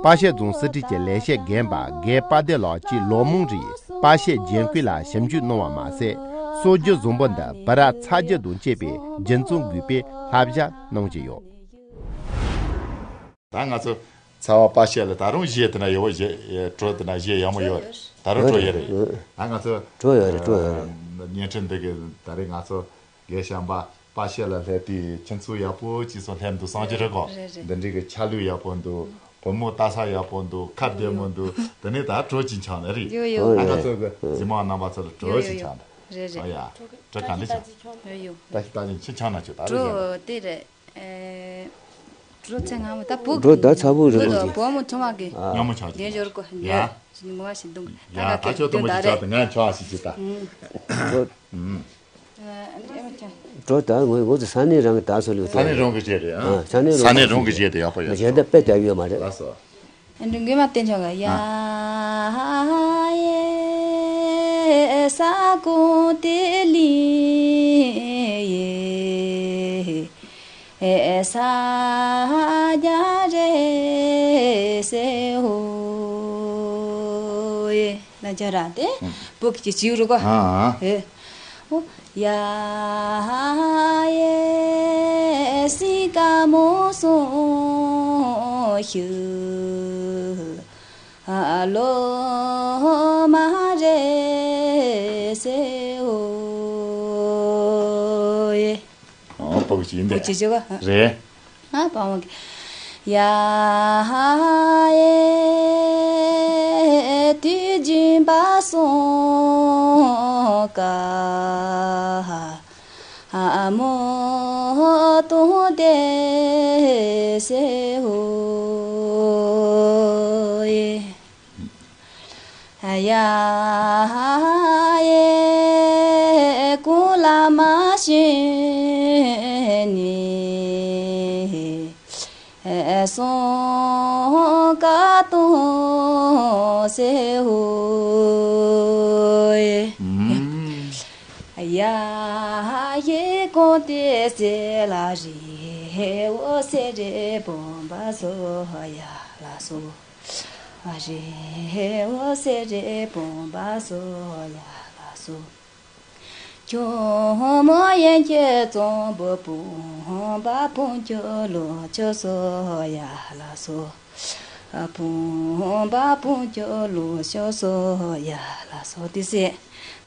པ་ཤེ་རྫོང་སྲིད་གྲོས་ཀྱི་ལས་བྱེད་རྒན་པ་རྒན་པ་དེ་ལགས་ཀྱིས་ལོ་མང་རིང་པ་ཤེ་ཇན་ཀུན་ལ་ཞིབ་འཇུག་གནང་བ་མ་ཟད། སྲོལ་རྒྱུན་བཟང་པོ་འདི་བུ་ར་ཚ་རྒྱུད་དང་བཅས་པའི་རྒྱུན་འཛིན་དགོས་པའི་བསླབ་བྱ་གནང་གི་ཡོད། ད་ང་ཚོ་ཚ་བ་པ་ཤ་ལ་ད་རུང་གཞས་དེ་ན་ཡོད་པ། གཞས་གྲོགས་དེ་ན་གཞས་ཡག་མོ་ཡོད་རེད། ད་རུང་གྲོགས་ཡོད་རེད། ཡོད་རེད། ད་ང་ཚོ་གྲོགས་ཡོད་རེད། གྲོགས་ཡོད་རེད། བརྙན་འཕྲིན་འདི་གི་ད་རེས་ང་ཚོ་རྒན་བྱམས་པ་པ་ཤ་ལ་སླེབས་དུས་ཁྱེད་ཚོ་ཡག་པོ་ཅིག་སོང་སླེབས་འདུག་བསམ་གྱི་རེད་གོ། རེད་རེད། འདི་འདྲའི་གི་ཆ་ལུགས་ཡག་པོ་འདུག་གོར་མོ་ལྟ་ས་ཡག་པོ་འདུག་ཁ་བདེ་མོ་འདུག་དེ་ནས་ད་གྲོགས་ཅིག་འཆང་ནི་རེད། ཡོད་ཡོད། ཨ་ང་ཚོ་གི་གཟིགས་མོ་རྣམ་པ་ཚོ་ལ་གྲོགས་ཅིག་འཆང་ནི་རེད། རེད་རེད། ཨ་ཡ། གྲོགས་ག་འདྲ་འཆང་། ཡོད་ཡོད། ད་ཞིག་ད་ཅིག་ཁྱེད་འཆང་ན་ཆོག་ད་རེད། གྲོགས་དེ་རེད། ཨེ། གྲོགས་ཚེ་སྔ་མོ་ད་བུ་གྲོགས་ད་ཚ་བུ་རེད། བུ་དང་བུ་མོ་ཆུང་བ་གི། ཨ། ཉམས་མོ་ཆགས་ཀྱི། རྒན་ཞོར་གོ། ཡ། ཡ། ཞིག་ནི་མོ་བ་ཞིག་འདུག་ད་ཡ་ག་ད་ཁྱོད་གཏོང་མོ་ད་ཅིག་ཆགས་རེད། ད་ང་ཆོག་ཨ་ཞིག་ཅིག་ད། གྲོགས། ཨུམ། ཨ་ཨེ་མ་ཆགས། གྲོགས་ད་ངོས་ངོས་ཚོ་ས་གནས་རང་གི་ད་སོ་ལུགས་ས་གནས་རང་གི་གཞས་རེད་ཨ། ཨ་ས་གནས་རང་ས་གནས་རང་གི་གཞས་དེ་ཡག་པོ་ཡོད། གཞས་འདི་དཔེ་དེབ་ཡོད་མ་རེད། ལགས་སོ། འགྲོ་མགོན་མ་བསྟན་ཆོག་ག་ཡ། ཨ། ཡེ་ས་ཀུ་ཏི་ལི་ཡེ་ས་རྒྱ་རེ་སེ་ཧོ་ཡེ། ན་རྒྱ་ར་དེ་བུ་གི་ཅིག་རུ་ག་ཨ། ཨེ། ཡ་ཧ་ཡེ་སི་ཀ་མོ་སོང་ཤུ་ཨ་ལོ་མ་རེ་སེ་ཧོ་ཡེ། ཨོ་པོ་གི་ཅིག་ཡིན་པོ་པས། ཅི་ཅི་ག་རེད། ཨ་པ་མོ་གི། ཡ་ཧ་ཡེ་དུས་རྒྱུན་པ་སོང་ཀ་ཨ་མོ་དུང་དེ་སེ་ཧོ་ཡེ། ཡ་ཧ་ཡེ་ཀུ་ལ་མ་ཤེས་ནི། སོང་ཀ་ཏོ་སེ་ཧོ་ཡེ། ཨུམ། ཡ་ཧ་ཡེ་ཀོ་ཏེ་སེ་ལ་རི་ཧེ་འོ་སེ་རེ་བོམ་པ་སོ་ཡ་ལ་སོ། ཨ་རེ་འོ་སེ་རེ་བོམ་པ་སོ་ཡ་ལ་སོ། ཁྱོད་མོ་ཡན་ཁྱེད་ཙོང་པོ་བུམ་པ་བུམ་ཁྱོད་ལོ་ཁྱོད་སོ་ཡ་ལ་སོ། བུམ་པ་བུམ་ཁྱོད་ལོ་ཁྱོད་སོ་ཡ་ལ་སོ། དེ་སེ།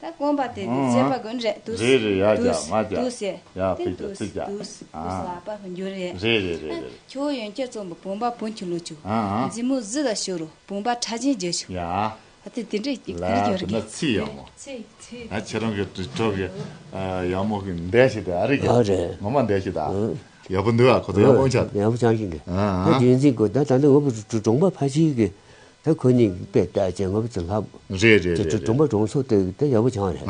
ད་དགོན་པ་དེ་དེ་ཨང་བྱེད་པ་དགོན་རེད་དུ། རེད་རེད། ཡ་དུ་རྒྱ་མ་རྒྱ། དུ་སེ། ཡ་དེ་ཕི་རྒྱ་དུ་ཕི་རྒྱ། དུ་དུ་ས་ཨ་པ་ཧུ་འགྱུར་རེད། རེད་རེད་རེད་རེད། ཁྱོད་ཡོན་ཁྱེད་ཙོང་པོ་བུམ་པ་བུམ་ཁྱོད་ལོ་ཁྱོད། ཨ་ཨ། མཛི་མོ་གཟི་ལ་ཤོར་རོ་བུམ་པ་ཁྲ་ཆེན་རྒྱལ་ཤོག་ཡ། ཨ་ཙི་དེ་འདྲས་ཀྱི་ལ་དེ་འདྲས་ཀྱི་རེད། ན་ཚིག་ཡག་མོ། ཚིག་ཚིག་ཨ་ཁྱེད་རང་གི་དྲི་གྲོགས་ཀྱི་ཡག་མོ་གི་འདས་ཤིག་དེ་ཨ་རིག་གི་ཨ་རེད། ངོ་མ་འདས་ཤིག་ད། ཨ། ཡག་པོ་འདུག་ཨ། ཁོ་ཚོ་ཡག་པོ་ཆགས། ཡག་པོ་ཆགས་ཤིག་གི་ཨ་ད་ཨ་རྒྱུན་འཛིན་དགོས། ད་ད་ལྟ་ངོ་བོ་གྲོང་པ་ཕ་ཆེ་གི་ད་ཁོ་གཉིས་དཔེ་ལྟ་བྱས་ངོ་བོ་ཚོ་ལྷབ། རེད་རེད་རེད་རེད། གྲོང་པ་གྲོང་ཚོ་དེ་དེ་ཡག་པོ་ཆགས་རེད། ཨ་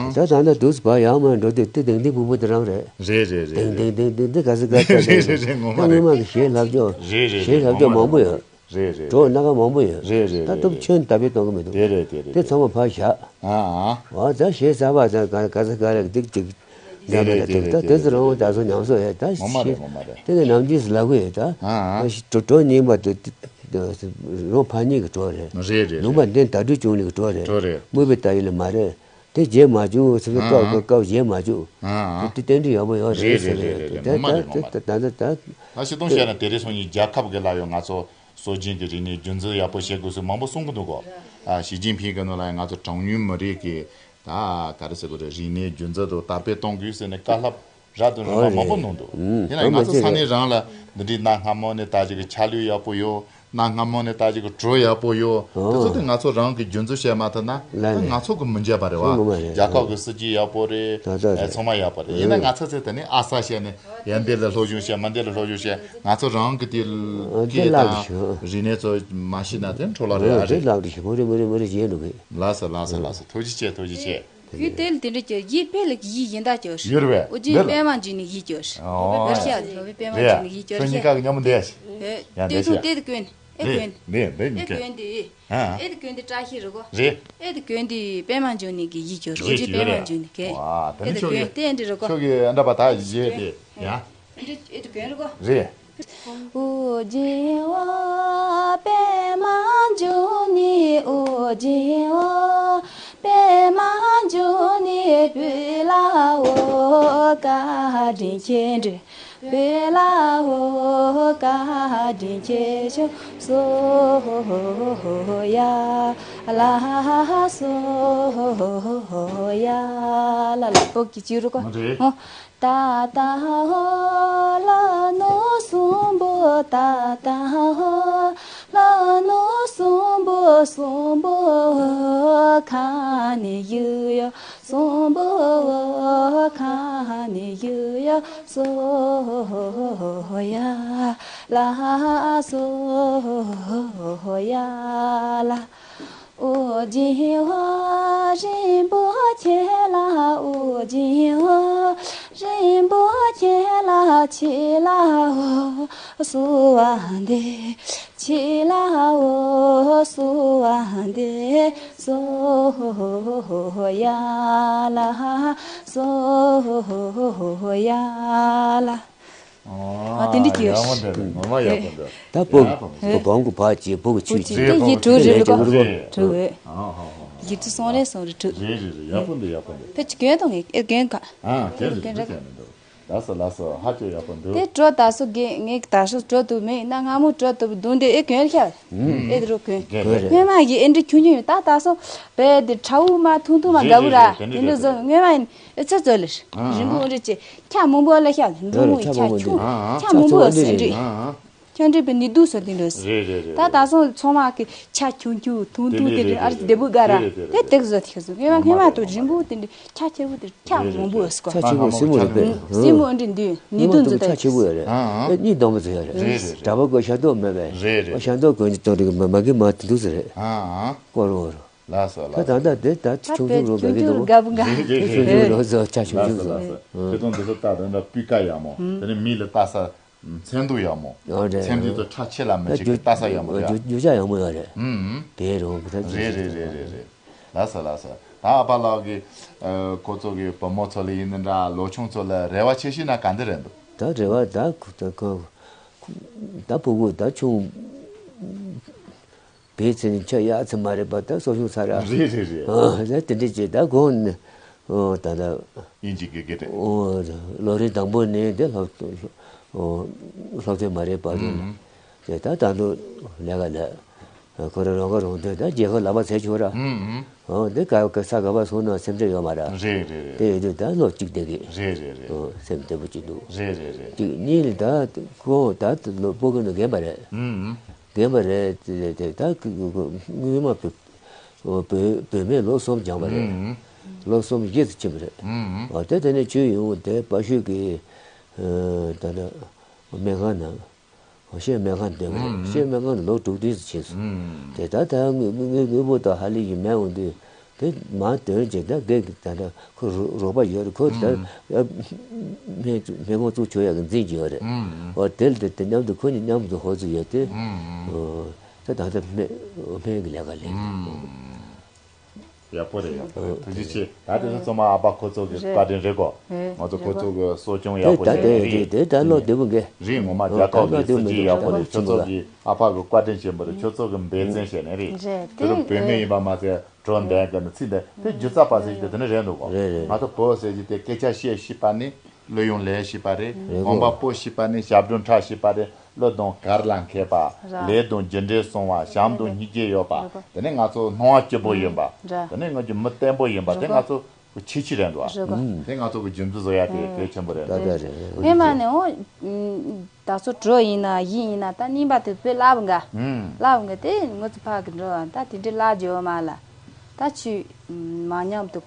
ཨ། ད་ད་ལྟ་དུས་སུ་བ་ཡག་མ་འགྲོ་དུས་དེ་དེང་དེང་དེ་ཕུ་བོ་དེ་རང་རེད། རེད་རེད་རེད། དེང་དེང་དེང་དེང་དེ་ག་ས་ག་ས་རེད། རེད་རེད་རེད། ངོ་མ་ད་རེད། སྔོན་མ་གི་གཞས་ལྷབ་ཀྱོག་རེད་རེད་གཞས་རེད། ལྷབ་ཀྱོག་ངོ་མ་མང་པོ་རེད། ཡོད། རེད་རེད། གྲོགས་སྣ་ཁ་མང་པོ་ཡོད། རེད་རེད་ད་རེད་ལྟོ་རེད། ཁྱོན་ད་པའི་གཏོང་གི་མི་འདུག་རེད་རེད་དེ་རེད། དེ་ཚང་མ་ཕར་བཞག་ཨ་ཨ། འོ་ད་གཞས་གསར་པ་ཚང་ག་ག་ས་ག་རེ་ཏིག་ཏིག་རེད་རེད་རེད་རེད། ད་དེ་ཚོ་རང་ད་སོ་ཉམས་སོ་ཡ་ད་ངོ་མ་རེད། ཤེས་ངོ་མ་རེད། དེ་གི་ནམ་རྒྱུན་སུ་ལབ་གི་ཡོད་ད། ཨ་ཨ། ཤི་གྲོ་གྲོ་རྙིང་པ་དེ་རང་ཕ་ཉིད་ཀྱི་གྲོགས་རེད། རེད་རེད་ལུང་པ་རེད། འདི་ད་དུས་བྱུང་ནི་གི་གྲོགས་རེད། གྲོགས་རེད། དམོད་པའི་ལྟ་ཡུལ་ལ་མ་རེད། དེ་བརྗེད་མ་བཅུག་ཚེ་ཚེ་ཨ་སྐབས་ཨ། སྐབས་སྐབས་བརྗེད་མ་བཅུག་ཨ་ཨ། དེ་དེ་རྟེན་འབྲེལ་ཡག་པོ་ཡོད་རེད་རེད་ཟེར་རེད་ཡོད་རེད་རེད། དེ་ངོ་མ་རེད་ངོ་མ་རེད། ད་ད་ད་ད་ད་ཤི་སྟོང་བཤད་ན་དེ་རེད་སོང་ཉིན་རྒྱལ་ཁབ་ཀྱི་ལ་ཡོད་ང་ཚོ། སྲོལ་རྒྱུན་གྱི་རིག་གནས་རྒྱུན་འཛིན་ཡག་པོ་བྱེད་དགོས་ཟེར་མང་པོ་གསུང་གི་འདུག་གོ། ཨ་ཞི་ཅིན་ཕིང་གི་ནང་ལ་ང་ཚོ་གྲངས་ཉུང་མི་རིགས་ཀྱི་ད་ག་རེ་ཟེར་དགོས་རེད། རིག་གནས་རྒྱུན་འཛིན་དང་དར་སྤེལ་གཏོང་དགོས་ཟེར་ནས་བཀའ་སློབ་རབ་དང་རིམ་པ་མང་པོ་གནང་འདུག་ཨོ་རེད། ཡིན་ན་ང་ཚོ་ས་གནས་རང་ལ་འདི་འདྲའི་གནའ་སྔ་མོ་ནས་ད་ཅིག་གི་ཆ་ལུགས་ཡག་པོ་ཡོད། གནའ་སྔ་མོ་ནས་ད་ཅིག་གི་གྲོས་ཡག་པོ་ཡོད། ཨོ་དེ་ཚོ་དེ་ང་ཚོ་རང་གི་རྒྱུན་འཛིན་བྱས་མ་ཐུབ་ན་ལ་ད་ལ་ང་ཚོ་གི་མི་འཇལ་བ་རེད་བ། ངོ་མ་རེད། རྒྱལ་ཁབ་ཀྱི་སྲིད་ཇུས་ཡག་པོ་རེད། ད་ད་ད་ཚང་མ་ཡག་པོ་རེད། ཡིན་ན་ང་ཚོ་ཚེ་ད་ནི་ཨ་ས་བྱས་ནས། ཡ་འདི་ལ་སློབ་སྦྱོང་བྱས་མ་འདི་ལ་སློབ་སྦྱོང་བྱས་ང་ཚོ་རང་གི་དེ་ཨ་དེ་སྐད་ལག་དང་གི་ཞུ། རིག་གནས་ཚོ་མ་ཤེས་ན་དེ་འཕྲོ་བརླག་རེད། ཨ་ཨ་དེ་རེད། ལག་ཏུ་ཞུ་བོ་རེ་མོ་རེ་མོ་རེ་བྱེད་འགྲོ་གི། ལགས་སོ་ལགས་སོ་ལགས་སོ། ཐུགས་རྗེ་ཆེ་ཐུགས་རྗེ་ཆེ། ཁྱོད་དེ་ལ་དེ་འདྲ་ཀྱི་ཡིད་དཔེ་ལ་གི་ཡིད་ཡིན་ད་ཀྱོ་ཡོད་རེད་པས། ཨོ་རྒྱན་འདི་ལ་པད་མ་འབྱུང་གནས་ཡིད་ཀྱོ་ཨོ་བར་ཤ་ལ་ལྷོ་བའི་པད་མ་འབྱུང་གནས་ཡིད་ཀྱོ་རེད། ཁྱོད་གཉིས་ཀ་གི་མཉམ་པོ་འདས་ཤིག་ཡ་དེ་འདས་ཚོ་ཤིག་དེ་དུ་ཀོན། ཨེ་རེད་ཀོན་འདི། རེད་འདི་ཨེ་གཉིས་ཀ་ཀོན་འདི། ཨ། ཨེ་དུ་ཀོན་འདི་བཀྲ་ཤིས་རེད་གོ། རེད། ཨེ་དུ་ཀོན་འདི་པད་མ་འབྱུང་གནས་ཀྱི་ཡིད་ཀྱི་རོ་ཇི་པད་མ་འབྱུང་གནས་ཀྱི། ཨེ་དུ་ཀོན་དེ་འདི་རེད་གོ། ཁྱོད་ཀྱི་ཨ་འདྲ་པ་ད་བཞེས་ཏེ་ཡ། ཨེ་དུ་ཀོན་རེད་གོ། རེད། པེ་ལ་ཧོ། བཀའ་དྲིན་ཆེ་ཞུ། སོ་ཡ་ལ་སོ་ཡ་ལ་ལ། བོད་ཀྱི་བྱིའུ་རུ་ཀོ། ཨོ། ཏ་ཏ་ཧོ་ལ་ནོ་སུམ་བུ། ཏ་ཏ་ཧོ་ལ་ནོ་སུམ་བུ། སུམ་བུ་ཁ་ནི་ཡུ་ཡོ། སུམ་བུ་ཁ་ནི་ཡུ་ཡོ། སོ་ཡ་ལ་སོ་ཡ་ལ། ཨོ་རྒྱན་ཧོ་རིན་པོ་ཆེ་ལ། ཨོ་རྒྱན་ཧོ་རིན་པོ་ཆེ་ལ། ཆེ་ལ་འོ་གསོལ་བ་འདེབས། ཆེ་ལ་འོ་གསོལ་བ་འདེབས། སོ་ཡ་ལ། སོ་ཡ་ལ། ཨ། དེ་འདྲ་གྱིས། ཡག་པོ་འདུག་ངོ་མ་ཡག་པོ་འདུག་ད་ཕོ་ཡག་པོ་འདུག་གོང་གི་བར་གྱི་ཕོ་གི་ཆུ་ཆུ་ཆུ་དེ་ཡི་དྲུག་རེད་ལ་ཀོ། དྲུག་རེད། ཨ་ཧ་ཧ་ཧ། ཡི་དྲུག་སོང་རེད་སོང་རེད་དྲུག་རེད་རེད་རེད། ཡག་པོ་འདུག་ཡག་པོ་འདུག་ཕེ་ཆི་གྱོན་དང་ངས་ཨེ་གྱོན་ག་ཨ་གྱོན་རེད་གྱོན་རེད། ལགས་སོ་ལགས་སོ། ཧ་ཅང་ཡག་པོ་འདུག་དེ་གྲོ་ད་སོ་གེ་ངས་ད་སོ་གྲོ་དུ་མེད་ན་སྔ་མོ་གྲོ་དུ་བརྡུང་དེ་ཨེ་གྱོན་ཤ། ཨེ་དེ་རོ་གྱོན། གྱོན་རེད། སྔོན་མ་གི་ཨེ་འདྲ་ཁྱུང་ཁྱུང་ཡོད་ད་ད་སོ་བས་དེ་ཁྲ་བོ་མ་ཐུང་ཐུང་མ་དགའ་བོ་ར། རེད་རེད། དེ་འདྲ་བཟོ་སྔོན་མ་ཡིན། ཨེ་ཚ་ཚོད་ལེར། ཨ་རིང་པོ་འདྲ་ཅེ། ཁྱ་མང་པོ་ལ་ཤ་འགྲོ་མོ་ཁྱ་ཆུང་། ཨ་ཨ། ཁྱ་མང་པོ་ཟེར་འདྲི། ཨ་ཨ། ཁྱོད་འདྲི་པའི་ནི་དུ་སོ་དེ་འདྲ། རེད་རེད་རེད། ད་ད་སོང་ཚང་མ་གི་ཆ་ཆུང་ཆུང་ཐུང་ཐུང་དེ་འདྲ་ཨ་རི་བདེ་པོ་དགའ་ར། དེ་དེག་བཟོ་ཐིག་སོ་ངེ་མ་ངེ་མ་དུ་རིང་པོ་དེ་འདྲ་ཁྱ་ཆེ་པོ་དེ་ཁྱ་མང་པོ་ཡོད་སྐོ། ཆ་ཆེ་པོ་སྲིན་མོ་རེད་པས། སྲིན་མོ་འདྲི་འདི་ནི་དུ་འཛུ་ད་ཆ་ཆེ་པོ་ཡོད་རེད། ཨ་ཨ། གཉིས་སྡོང་པོ་ཚོ་ཡོད་རེད། རེད་རེད། དྲ་བ་གོ་ཤ་ཏོག་མེད་པས། རེད་རེད། ཤ་ཏོག་གོན་གྱི་ཏོག་རིགས་མ་མ་གི་མ་དེ་འདུག་ཟེར་རེད། ཨ་ཨ། སྐོར་རོ་རོ། ལགས་སོ་ད་ལགས་ད་སོ། ད་དེ་ད་ཆུང་ཆུང་རོ་ག་གི་འདུག་རེད་རེད། ཆུང་ཆུང་རོ་ཟོ་ཆ་ཆུང་ཆུང་ཟོ། ལགས་སོ་ལགས་སོ། ཁྱེད་ཚོ་འདི་ཚོ་ལྟ་དང་འདྲ་སྤུས་ཀ་ཡག་མོ། དེ་ནི་མི་ལ་ལྟ་ས་མཚན་དུ་ཡག་མོ། ཨོ་རེད། མཚན་དུ་ཚོ་ཁྲ་ཆེ་ལ་མི་ཆེ་གི་ལྟ་ས་ཡག་མོ་རེད། རྒྱུ་ཆ་ཡག་མོ་ཡོད་རེད། ཨུམ་ཨུམ། དེ་རོ་གི་ད་རེད་རེད་རེད་རེད་རེད། ལགས་སོ་ལགས་སོ། ད་ཨ་ཕ་ལགས་ཀྱི་ཁོ་ཚོ་གི་བུ་མོ་ཚོ་ལ་ཡིན་ན་འདྲ་ལོ་ཆུང་ཚོ་ལ་རེ་བ་ཆེ་ཤོས་ན་ག་འདི་རེད་འདུག་ད་རེ་བ་ད་ཁུ་ད་ཁུ་ད་ཕྲུ་གུ་ད་ཆུང་བས་ཚེ་ནི་ཆ་ཡག་ཚེ་མ་རེད་པ་ད་གསོ་སྐྱོང་ཚར་ར། རེད་རེད་རེད། ཨ་ད་དེ་འདྲས་བྱས་ད་དགོང་ནི་ཨོ་ད་ད་ཨིན་ཇི་དགེ་རྒན་རེད། ཨོ་ལོ་རེ་དང་པོ་ནས་དེ་སློབ་ཨོ་སློབ་ཐོན་མ་རེད་པ་དེ་ནི་དེ་ད་ད་དུང་ལས་ཀ་ལས་ཁོ་རང་རང་ཁ་རང་ཐོན་ད་རྒྱལ་ཁབ་ལག་པ་འཚལ་ཆོག་ར། ཨོ་འདི་ག་ག་ས་ག་པ་སོང་ན་སེམས་ཁྲལ་ཡོད་མ་ར། རེད་རེད་རེད། དེ་ཡོད་དུས་ད་སློབ་གཅིག་བསྡད་གི། རེད་རེད་རེད། ཨོ་སེམས་བདེ་པོ་གཅིག་འདུག་རེད་རེད་རེད། གཅིག་གཉིས་ནི་ད་ཁོ་ད་སློབ་སྤོ་གི་ནི་རྒན་པ་རེད། རྒན་པ་རེད་དེ་དེ་ད་སྔོན་མ་བོད་བོད་བོད་སྨན་ལོ་གསུམ་སྦྱངས་པ་རེད། ལོ་གསུམ་རྗེས་སུ་ཕྱིན་པ་རེད། ཨོ་དེ་དེ་ནས་ཆོས་ཡོང་དེ་དཔའ་ཤོད་ཀྱི་ད་ལྟ་སྨན་ཁང་ནང་ཨོ་ཤེས་སྨན་ཁང་འདོན་པ་རེད། ཤེས་སྨན་ཁང་ལོ་དྲུག་བདུན་ཙམ་ཕྱིན་སོང་། དེ་ད་ད་དངོས་དངོས་དངོས་པོ་དང་ཧ་ལས་ཀྱི་སྨན་འོང་དུས་དེ་མ་འདོན་ཅིག་ད་སྒེར་གྱི་ད་ལྟ་ཁོ་རོགས་རོགས་པ་ཡོད་རེད། ཁོ་ད་སྨན་སྨན་ཁང་བཙུགས་ཆོག་ཡག་གི་འཛིན་གྱི་ཡོད་རེད། ཨོ་དེ་ལ་དེ་དེ་མཉམ་དུ་ཁོ་གཉིས་མཉམ་དུ་ཧོ་ཙི་ཡོད་དེ། ཨོ་ད་ད་ལྟ་སྨན་སྨན་གྱི་ལས་ཀ་ལས། ཡག་པོ་རེད་ཡག་པོ་རེད། ཐུགས་རྗེ་ཆེ། ད་དེ་ཚོ་ཚང་མ་ཨ་ཕ་ཁོ་ཚོ་གི་བཀའ་དྲིན་རེད་གོ། ང་ཚོ་ཁོ་ཚོ་གི་གསོ་སྐྱོང་ཡག་པོ་བྱས་ནས་རེད། དེ་ད་ལོ་བདེ་པོ་འགའ། རེད་ངོ་མ་རྒྱལ་ཁབ་ཀྱི་སྲིད་ཇུས་ཡག་པོ་རེད། ཁྱོད་ཚོ་གི་ཨ་ཕ་གི་བཀའ་དྲིན་ཆེན་པོ་རེད། ཁྱོད་ཚོ་གི་འབད་བརྩོན་བྱས་ནས་རེད། དེ་རུ་བོད་སྨན་ཡིན་པ་མ་ཚད་གྲོ་འདན་གི་ནི་ཚིག་འདི་དེ་སྒྱུ་རྩལ་པ་ཟེར་གྱི་དེ་ནི་རེད་འདུག་གོ། ང་ཚོ་བོད་ཟེར་གྱི་དེ་སྐད་ཆ་བཤད་ཤེས་པ་ནི། བློ་ཡོང་ལས་ཤེས་པ་རེད། རེད་གོ། གོམ་པ་སྤོ་ཤེས་པ་ནི་ཞབས་བྲོ་འཁྲབ་ཤེས་པ་རེད། བློ་དང་གར་ལ་མཁས་པ། ལས་དང་རྒྱུ་འབྲས་སྲུང་བ་བྱམས་དང་སྙིང་རྗེ་ཡོད་པ། རེད་གོ། དེ་ནས་ང་ཚོ་སྣང་བ་སྐྱིད་པོ་ཡིན་པ། རེད། དེ་ནས་ང་ཚོ་མི་བརྟན་པོ་ཡིན་པ། དེ་ང་ཚོ་གི་ཁྱད་ཆོས་རེད་འདུག་ཨ། རེད་གོ། དེ་ང་ཚོ་གི་རྒྱུན་འཛིན་བཟོ་ཡ་དེ་གལ་ཆེན་པོ་རེད་འདུག་ད་ལྟ་རེད། སྔོན་མ་ནས་འོ། ད་ཚོ་གྲོ་ཡིན་ན་ཡིན་ཡིན་ན་ད་རྙིང་པ་དེ་དཔེ་སླ་པོ་འགའ། སླ་པོ་འགའ་དེ་ང་ཚོ་ཕ་གི་འགྲོ་བ་ད་དེ་འདྲའི་སླ་རྒྱུ་ཡོད་མ་ལ། ད་ཆུ་མ་མཉམ་དུ་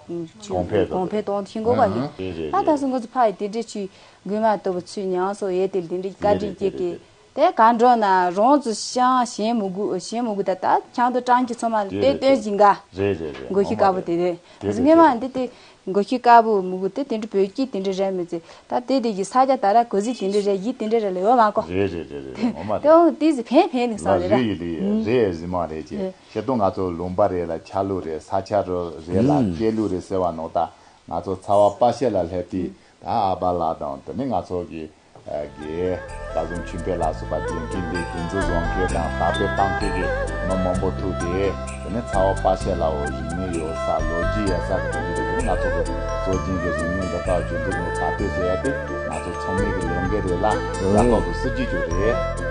ཆུ་གོང་འཕེལ་གོང་འཕེལ་གཏོང་ཐུབ་གོ་བ་ལས། ཨ་ད་སོ་ང་ཚོ་ཕ་ཡི་དེ་འདྲའི་ཆུ་དགོས་མ་ལྟ་བུ་ཆུ་མྱང་སོ་ཡེ་དེ་དེ་འདྲའི་བཀའ་དྲིན་སྐྱེ་གི། དེ་ག་འགྲོ་ན་རང་ཚོ་ཤང་ཞེན་མི་དགོས་ཞེན་མི་དགོས་ད་ད་ཆང་དུ་གྲང་གི་ཚོ་མ་ལ་དེ་སྟོན་ཞིང་ག། རེད་རེད་རེད། དགོས་ཤི་དཀའ་པོ་དེ་རེད། ངས་མ་འདི་དེ་དགོས་ཤི་དཀའ་པོ་མི་དགོས་དེ་དེ་འདྲའི་བོད་སྐད་དེ་འདྲའི་རེད་མི་ཚེ་ད་དེ་དེ་གི་ས་ཆ་ད་ར་གོ་ཟི་དེ་འདྲའི་རེད་ཡི་དེ་འདྲའི་རེད་ལ་ཡོད་མ་གོ། རེད་རེད་རེད་རེད། ངོ་མ་རེད། དེ་འོང་དེ་ཟི་ཕན་ཕན་ནི་ང་སང་རེད་རེད་ཡི་ལི་ཡི་རེད་ཟི་མ་རེད་ཅེ། ཁྱེད་དུང་ང་ཚོ་ལུང་པ་རེད་ལ་ཆ་ལུགས་རེད། ས་ཆ་རུ་རེད་ལ་སྐད་ལུགས་རེད་ཟེར་བ་ནོ་ད་ང་ཚོ་ཚ་བ་པ་ཤེ་ལ་སླེབས་དུས་ད་ཨ་ཕ་ལགས་དང་དེ་ནི་ང་ཚོ་གི་དགེ་བཀའ་བཟང་ཆོས་འཕེལ་ལ་སོགས་པ་འགན་འཁྱེར་འདི་འགན་འཛིན་བཟུང་མཁན་དང་དར་སྤེལ་བཏང་མཁན་གྱི་མི་མང་པོ་ཐུག་སྟེ་དེ་ནས་ཚ་བ་པ་ཤེ་ལའོ་རིག་གནས་ཡོད་ས་ལོ་རྒྱུས་ཡོད་ས་གི་དོན་དེ་ ང་ཚོ་གི་སྲོལ་རྒྱུན་གྱི་རིག་གནས་འདི་དག་སྒྱུ་རྩལ་ནས་གསར་གཏོད་བྱེད་ཡ་དེ་ང་ཚོ་ཚང་མའི་གི་ལས་འགན་རེད་ལ། ཨང་། ལ་དྭགས་སུ་སྲིད་ཇུས་ཅིག་རེད།